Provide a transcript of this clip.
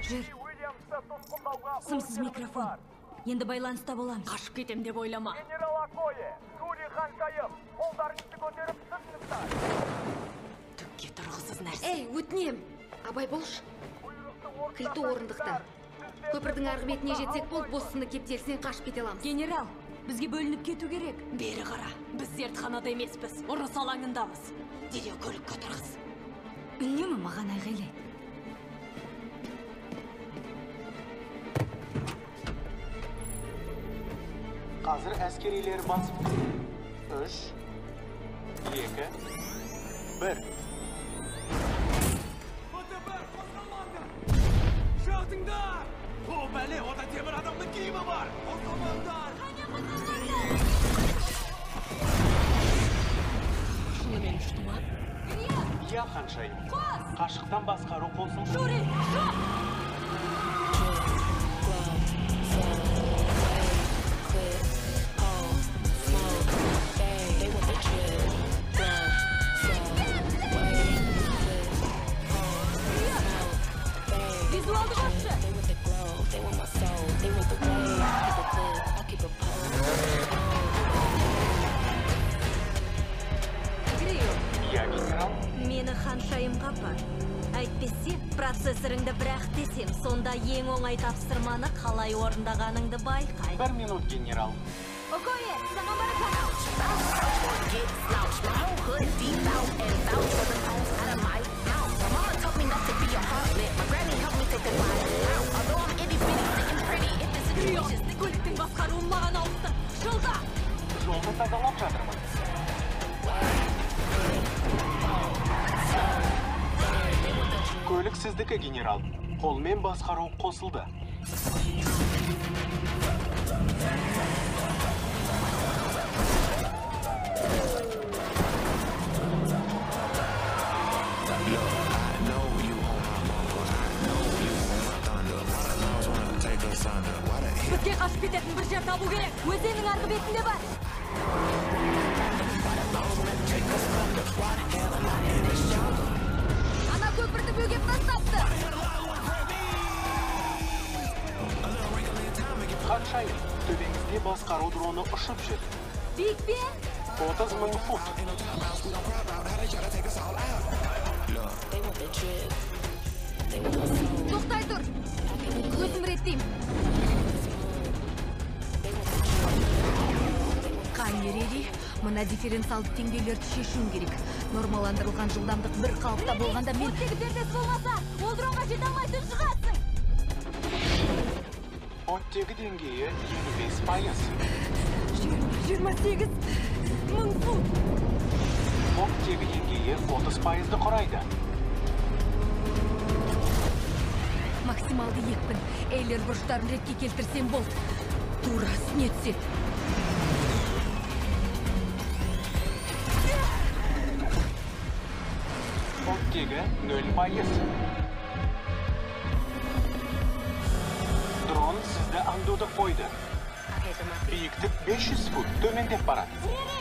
Жүр. Сымсыз микрофон. Енді байланыста боламыз. Қашып кетем деп ойлама. Генерал Акое, Шури ханшайым, қолдарыңызды көтеріп сыныңыздар. Түкке тұрғысыз нәрсе. Ей, өтінем. Абай болшы. Кілті орындықта. Көпірдің арғы бетіне жетсек болды, бос сыны кептелісінен қашып кете аламыз. Генерал, бізге бөлініп кету керек. Бері қара, біз зертханада емеспіз, ұрыс алаңындамыз. Дереу көлікке отырғыз. Үнемі маған айғайлайды. Қазір әскерилер басып тұр. 3, 2, 1. ОТБ, қозғалмаңдар! Жатыңдар! О, бәле, ода темір адамның киімі бар! Қозғалмаңдар! Қане, қозғалмаңдар! Шынымен ұшты ма? Иә, ханшайым. Қос! Қашықтан басқару қосылды. Шури, жоқ! Визуалды қосшы! Иә, генерал. Мені ханшайымға апар. Әйтпесе, процессорыңды бір-ақ десем, сонда ең оңай тапсырманы қалай орындағаныңды байқай. 1 минут, генерал. Окое, саған баракат! Крион, көліктің басқаруын маған ауыстыр. Жылда! Жолды тазалап жатырмын. Көлік сіздікі, генерал. Қолмен басқару қосылды. Бізге қашып кететін бір жер табу керек. Өзеннің арғы бетінде бар. Ана көпірді бөгеп тастапты. Ханшайым, төбеңізде басқару дроны ұшып жүр. Биік пе? 30 мың фут. Тоқтай тұр. Өзім реттеймін. Қанерери, мына дифференциалды теңдеулерді шешуім керек. Нормаландырылған жылдамдық бір қалыпта болғанда мен... Оттегі пердесі болмаса, ол дронға жете алмай тұншығасың. Оттегі деңгейі 55%. 28 мың фут. Оттегі деңгейі 30%-ды құрайды. Максималды екпін. Эйлер бұрыштарын ретке келтірсем болды. Тура үстіне түседі. Оттегі 0%. Дрон сізді аңдуды қойды. Биіктік 500 фут төмендеп барады. Рери,